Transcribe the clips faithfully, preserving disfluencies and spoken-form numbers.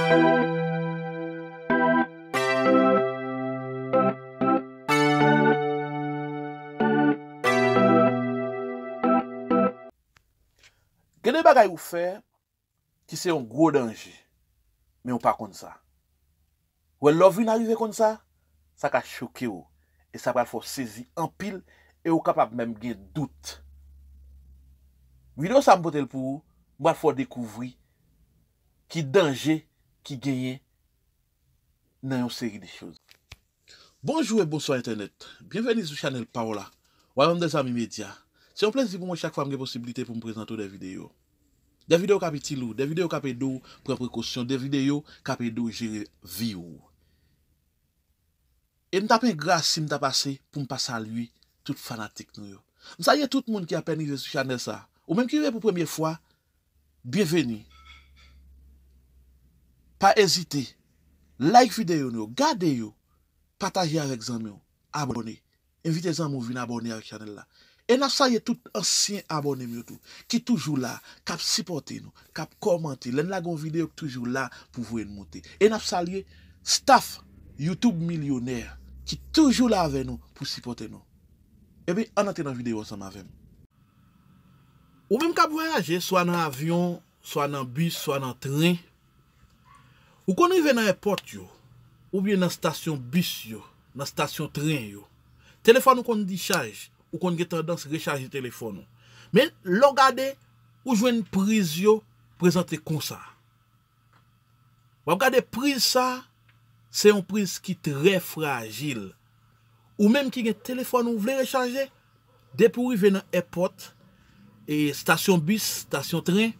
Gen de bagay ou fè ki se yon gwo danje, men ou pa konn sa. Wè, lè w vin arive konn sa, sa ka choke w, e sa pral fè w sezi anpil, e ou kapab menm gen dout. Videyo sa a m pote l pou ou, m pral fè w dekouvri ki danje ki genyen nan yon seri de choz. Bonjou e bonswa entènèt. Byenveni sou chanèl pa w la, Wayòm dè Zanmi Medya. Se yon plezi pou mwen chak fwa m gen posiblite pou m prezante w de videyo. De videyo k ap itil ou, de videyo k ap ede w pran prekosyon, de videyo k ap ede w jere vi w. E m t ap engra si m ta pase pou m pa salye tout fanatik nou yo. M salye tout moun ki apèn rive sou chanèl sa. Ou menm ki rive pou premye fwa, byenveni. Pa ezite. Like videyo nou yo, gade yo, pataje avèk zanmi w, abòne. Envite zanmi w vin abòne avèk chanèl la. E n ap salye tout ansyen abòne m yo tou, ki toujou la, k ap sipòte nou, k ap kòmante. Lè n lage yon videyo, ki toujou la pou voye n moute. E n ap salye staff YouTube Milyonè, ki toujou la avè nou pou sipòte nou. Ebyen, ann antre nan videyo ansanm avè m. Ou menm k ap vwayaje, swa nan avyon, swa nan bis, swa nan tren, ou konn rive nan èpòt yo, oubyen nan stasyon bis yo, nan stasyon tren yo. Telefòn ou konn dichaj, ou konn gen tandans rechaje telefòn ou. Men, lè w gade, ou jwenn priz yo prezante konsa. W ap gade priz sa, se yon priz ki trè frajil. Ou menm ki gen telefòn ou vle rechaje, depi w rive nan èpòt, e, estasyon bis, estasyon tren,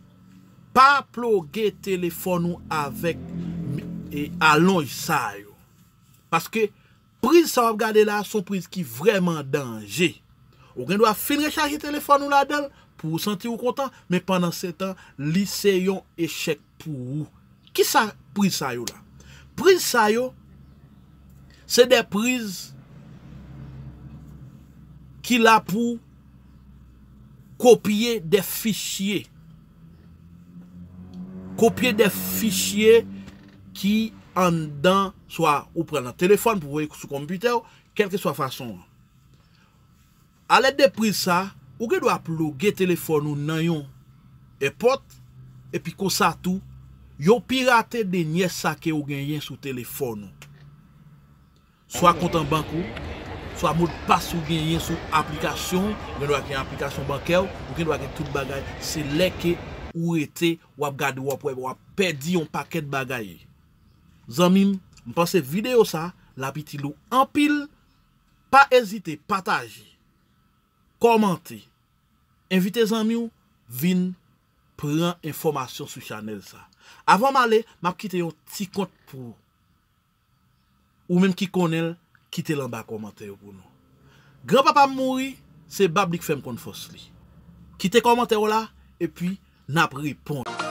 pa ploge telefòn ou avèk, e, alonj sa yo. Paske priz sa w ap gade la, se yon priz ki vrèman danje. Ou gen dwa fin rechaje telefòn ou ladan l pou ou santi w kontan, men pandan se tan, li se yon echèk pou ou. Kisa priz sa yo la? Priz sa yo, se de priz ki la pou kopye de fichye. Kopye de fichye ki anndan, swa ou pran nan telefòn pou voye sou konpitè w, kèlkeswa fason an. Alèd de priz sa, ou gen dwa ploge telefòn ou nan yon èpòt, epi konsa tou, yo pirate dènyè sa ke ou genyen sou telefòn ou. Swa kont an bank ou, swa modpas ou genyen sou aplikasyon, ou gen dwa gen aplikasyon bankè w, ou gen dwa gen tout bagay. Se lè ke ou rete, w ap gade, w ap wè, w ap pèdi yon pakèt bagay. Zanmi m, m panse videyo sa, l ap itil ou anpil. Pa ezite pataje, kòmante, envite zanmi w vin pran enfòmasyon sou chanèl sa. Avan m ale, m ap kite yon ti kont pou ou. Ou menm ki konnen l, kite l anba kòmantè yo pou nou. Granpapa m mouri, se bab li k fè m konn fòs li. Kite kòmantè w la, epi n ap reponn.